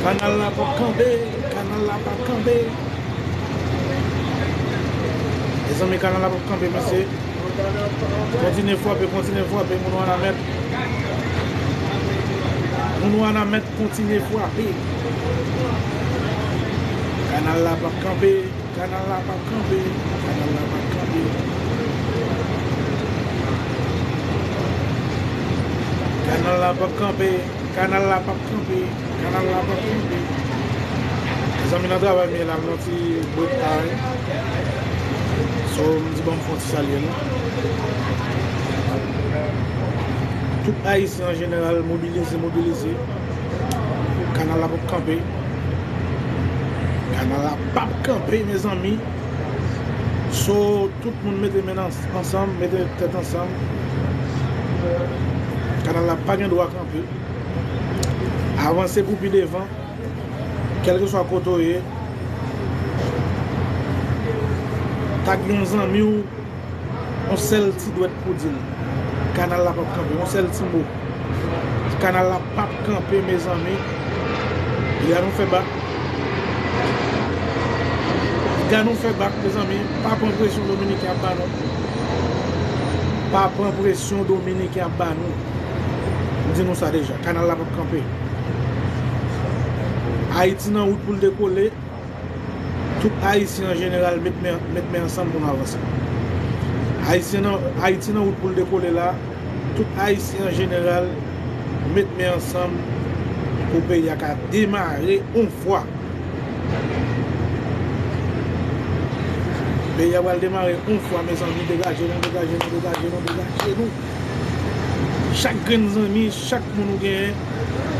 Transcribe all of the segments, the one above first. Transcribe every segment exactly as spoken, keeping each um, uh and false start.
Kanal la p ap kanpe, kanal la p ap kanpe. Mezanmi, kanal la p ap kanpe, mesye. Kontinye frape, kontinye frape, moun Wanament. Moun Wanament kontinye frape. Kanal la p ap kanpe, kanal la p ap kanpe, kanal la p ap kanpe. Kanal la p ap kanpe, kanal la p ap kanpe. Kanal la p ap kanpe. Mezanmi, nan travay m ye la, m nan ti break time. So, m di bon, m fè yon ti salye nou. Tout Ayisyen an jeneral, mobilize, mobilize. Kanal la p ap kanpe. Kanal la p ap kanpe, mezanmi. So, tout moun mete men nan, ansanm, mete tèt ansanm. Kanal la pa gen dwa kanpe. Avanse pou pi devan, kèlkeswa kote w ye, tag yon zanmi w, yon sèl ti dwèt pou di l, kanal la p ap kanpe, yon sèl ti mo. Kanal la p ap kanpe, mezanmi. Gade nou fè bak. Gade nou fè bak, mezanmi. Pa pran presyon Dominiken ap ba nou. Pa pran presyon Dominiken ap ba nou. M di nou sa deja, kanal la p ap kanpe. Ayiti nan wout pou l dekole. Tout Ayisyen an jeneral met men, met men ansanm pou nou avanse. Ayisyen nan, Ayiti nan wout pou l dekole la. Tout Ayisyen an jeneral met men ansanm pou peyi a ka demare yon fwa. Peyi a pral demare yon fwa, mezanmi, degaje nou, degaje nou, degaje nou, degaje nou. Chak grenn zanmi, chak moun ou genyen,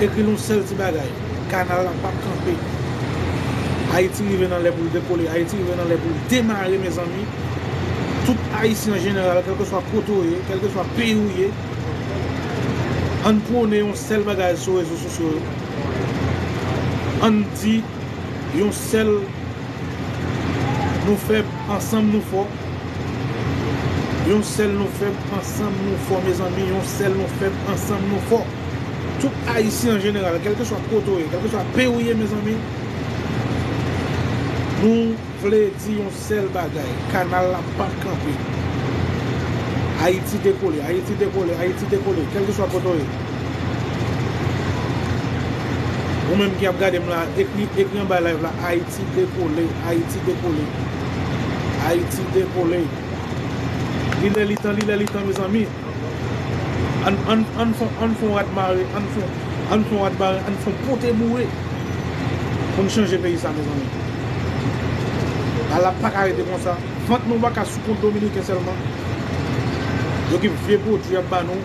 ekri l yon sèl ti bagay. Kanal la p ap kanpe. Ayiti rive nan lè pou l dekole, Ayiti rive nan lè pou l demare, mezanmi. Tout Ayisyen an jeneral, kèlkeswa kote w ye, kèlkeswa peyi w ye, ann pwone yon sèl bagay sou rezo sosyo yo. Ann di yon sèl nou fèb, ansanm nou fò. Yon sèl nou fèb, ansanm nou fò, mezanmi. Yon sèl nou fèb, ansanm nou fò. Tout Ayisyen an jeneral, kèlkeswa kote w ye, kèlkeswa peyi w ye, mezanmi, nou vle di yon sèl bagay, kanal la p ap kanpe. Ayiti dekole, Ayiti dekole, Ayiti dekole, kèlkeswa kote w ye. Ou menm ki ap gade m la, ekri, ekri anba live la, Ayiti dekole, Ayiti dekole, Ayiti dekole. Li lè li tan, li lè li tan, mezanmi. Ann, ann, ann fè, ann fè yon rat mare, ann fè, ann fè yon rat mare, ann fè yon pote boure pou n chanje peyi sa, mezanmi. Bagay la pa ka rete konsa. Vant nou pa ka sou kont dominiken sèlman. Yo gen vye pwodui y ap ba nou,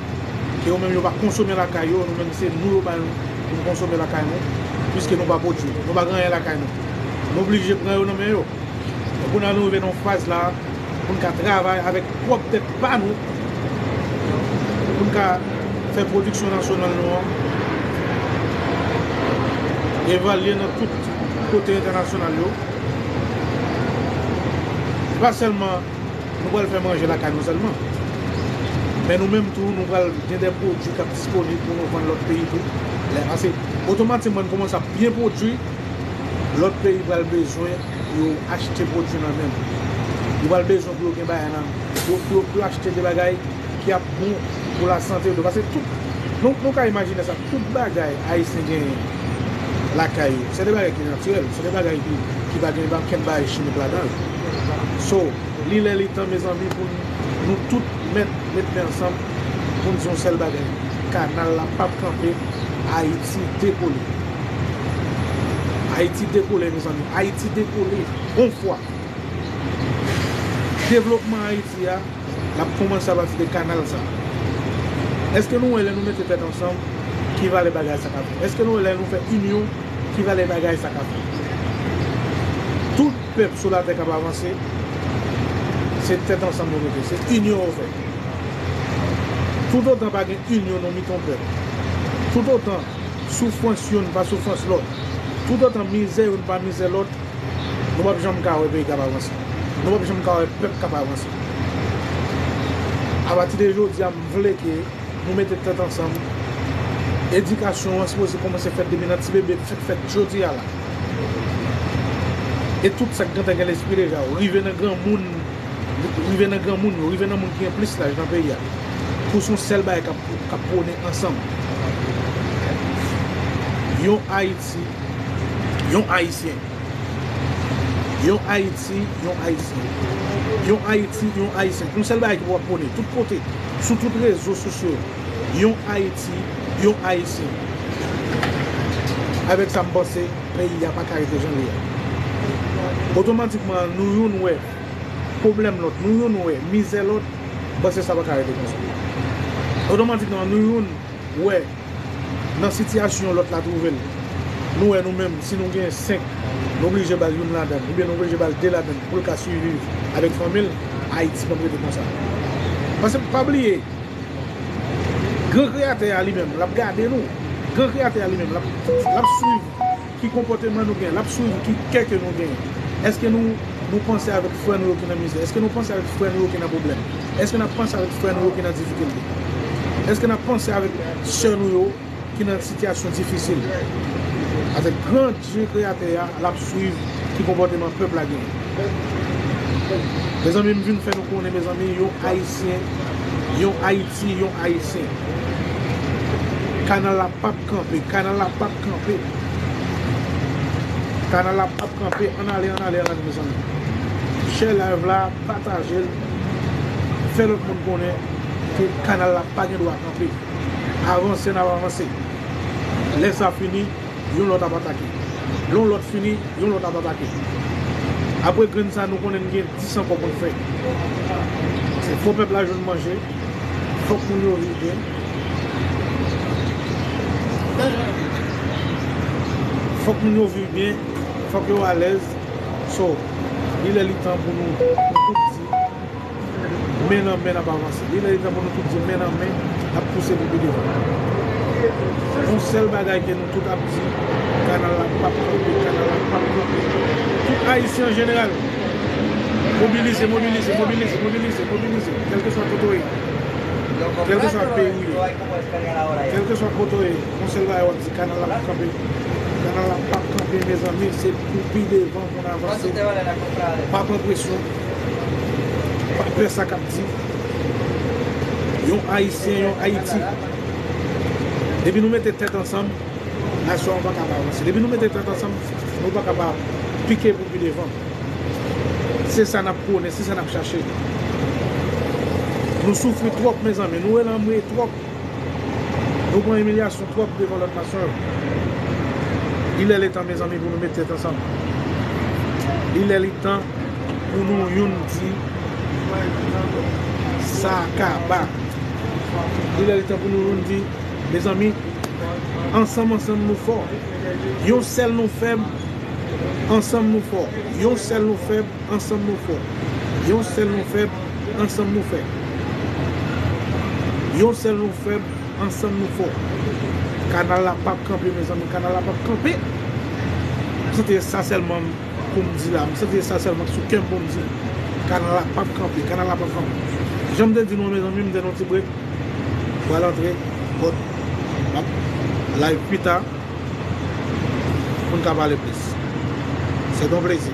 ke yo menm yo pa konsome lakay yo, nou menm se nou yo ba nou pou n konsome lakay nou, piske nou pa pwodui, nou pa gen anyen lakay nou. Nou blije pran yo nan men yo. Donk, kounye a nou rive nan yon faz la, pou n ka travay avèk pwòp tèt pa nou, pou n ka fè pwodiksyon nasyonal nou an evalye nan tout kote entènasyonal yo. Se pa sèlman nou pral fè manje lakay nou sèlman, men nou menm tou, nou pral gen de pwodui k ap disponib pou nou vann lòt peyi tou. Lè, paske otomatikman n kòmanse ap byen pwodui, lòt peyi pral bezwen pou yo achte pwodui nan men nou. Yo pral bezwen pou yo gen bagay nan, pou, pou, pou yo achte de bagay ki ap bon pou lasante yo. Paske tout, nou, nou ka imajine sa, tout bagay Ayisyen genyen lakay yo, se de bagay ki natirèl, se de bagay ki, ki pa gen okenn bagay chimik ladan l. So, li lè li tan, mezanmi, pou n, nou tout mèt met men ansanm pou n di yon sèl bagay. Kanal la p ap kanpe, Ayiti dekole. Ayiti dekole, mezanmi. Ayiti dekole. Yon fwa. Devlopman Ayiti a, l ap kòmanse apati de kanal sa. Èske nou wè lè nou mete tèt ansanm, ki valè bagay sa ka fè? Èske nou wè lè nou fè inyon, ki valè bagay sa ka fè? Tout pèp sou latè k ap avanse, se tèt ansanm yo mete, se inyon yo fè. Toutotan pa gen inyon nan mitan pèp, toutotan soufrans youn pa soufrans lòt, toutotan mizè youn pa mizè lòt, nou p ap janm ka wè peyi k ap avanse. Nou p ap janm ka wè pèp k ap avanse. Apati de jodi a, m vle ke nou mete tèt ansanm Edikasyon an sipoze kòmanse fèt depi nan ti bebe, fèk fèt jodi a la. E tout sa k gentan gen lespri deja yo, rive nan granmoun, rive nan granmoun yo, rive nan moun ki gen plis laj nan peyi a. Pou se yon sèl bagay k ap, k ap pwone ansanm. Yon Ayiti, yon Ayisyen. Yon Ayiti, yon Ayisyen. Yon Ayiti, yon Ayisyen. Yon sèl bagay ki pou ap pwone tout kote, sou tout rezo sosyo. Yon Ayiti, yon Ayisyen. Avèk sa, m panse peyi a pa ka rete jan l ye a. Otomatikman, nou youn wè pwoblèm lòt, nou youn wè mizè lòt, m panse sa pa ka rete konsa. Otomatikman, nou youn wè nan sitiyasyon lòt la twouve l. Nou wè nou menm, si nou gen senk, nou oblije ba l youn ladan l, oubyen nou oblije ba l de ladan l pou l ka siviv avèk fanmi l, Ayiti p ap rete konsa. Paske pa bliye, gran Kreyatè a li menm, l ap gade nou. Gran Kreyatè a li menm, l ap, l ap swiv ki konpòteman nou gen, l ap swiv ki kè ke nou gen. Èske nou, nou panse avèk frè nou yo ki nan mizè? Èske nou panse avèk frè nou yo ki nan pwoblèm? Èske n ap panse avèk frè nou yo ki nan difikilte? Èske n ap panse avèk sè nou yo ki nan sitiyasyon difisil? Avèk gran Dye Kreyatè a, l ap swiv ki konpòteman pèp la genyen. Mezanmi, m vin fè nou konnen, mezanmi, yon Ayisyen, yon Ayiti, yon Ayisyen. Kanal la p ap kanpe, kanal la p ap kanpe. Kanal la p ap kanpe, ann ale, ann ale, ann ale, mezanmi. Share live la, pataje l, fè lòt moun konnen ke kanal la pa gen dwa kanpe. Avanse, n ap avanse. Lè sa fini, yon lòt ap atake. Lè yon lòt fini, yon lòt ap atake. Apre grenn sa, nou konnen n gen dis ankò pou n fè. Se fò pèp la jwenn manje, fòk moun yo viv byen. Fòk moun yo viv byen, fòk yo alèz. So, li lè li tan pou nou, nou tout di, men nan men n ap avanse. Li lè li tan pou nou tout di men nan men n ap pouse pou pi devan. Yon sèl bagay ke nou tout ap di, kanal la p ap kanpe, kanal la p ap kanpe. Tout Ayisyen an jeneral, mobilize, mobilize, mobilize, mobilize, mobilize, kèlkeswa kote w ye, kèlkeswa peyi w ye, kèlkeswa kote w ye, yon sèl bagay w ap di, kanal la p ap kanpe. Kanal la p ap kanpe, mezanmi, se pou pi devan pou n avanse. Pa pran presyon. Pa pè sa k ap di. Yon Ayisyen, yon Ayiti. Depi nou mete tèt ansanm, nasyon an pa ka pa avanse. Depi nou mete tèt ansanm, nou pa ka pa pike pou pi devan. Se sa n ap pwone, se sa n ap chache. Nou soufri twòp, mezanmi. Nou wè lanmwe twòp. Nou pran imilyasyon twòp devan lòt nasyon yo. Li lè li tan, mezanmi, pou nou met tèt ansanm. Li lè li tan pou nou youn di, sa kaba. Li lè li tan pou nou youn di, mezanmi, ansanm, ansanm nou fò. Yon sèl nou fèb, ansanm nou fò. Yon sèl nou fèb, ansanm nou fò. Yon sèl nou fèb, ansanm nou fè. Yon sèl nou fèb, ansanm nou fò. Kanal la p ap kanpe, mezanmi, kanal la p ap kanpe. M santi se sa sèlman pou m di la, m santi se sa sèlman sou kè m pou m di. Kanal la p ap kanpe, kanal la p ap kanpe. Jan m te di nou, mezanmi, m te nan yon ti brek. Pral antre, but m ap live pita pou n ka pale plis. Se yon plezi.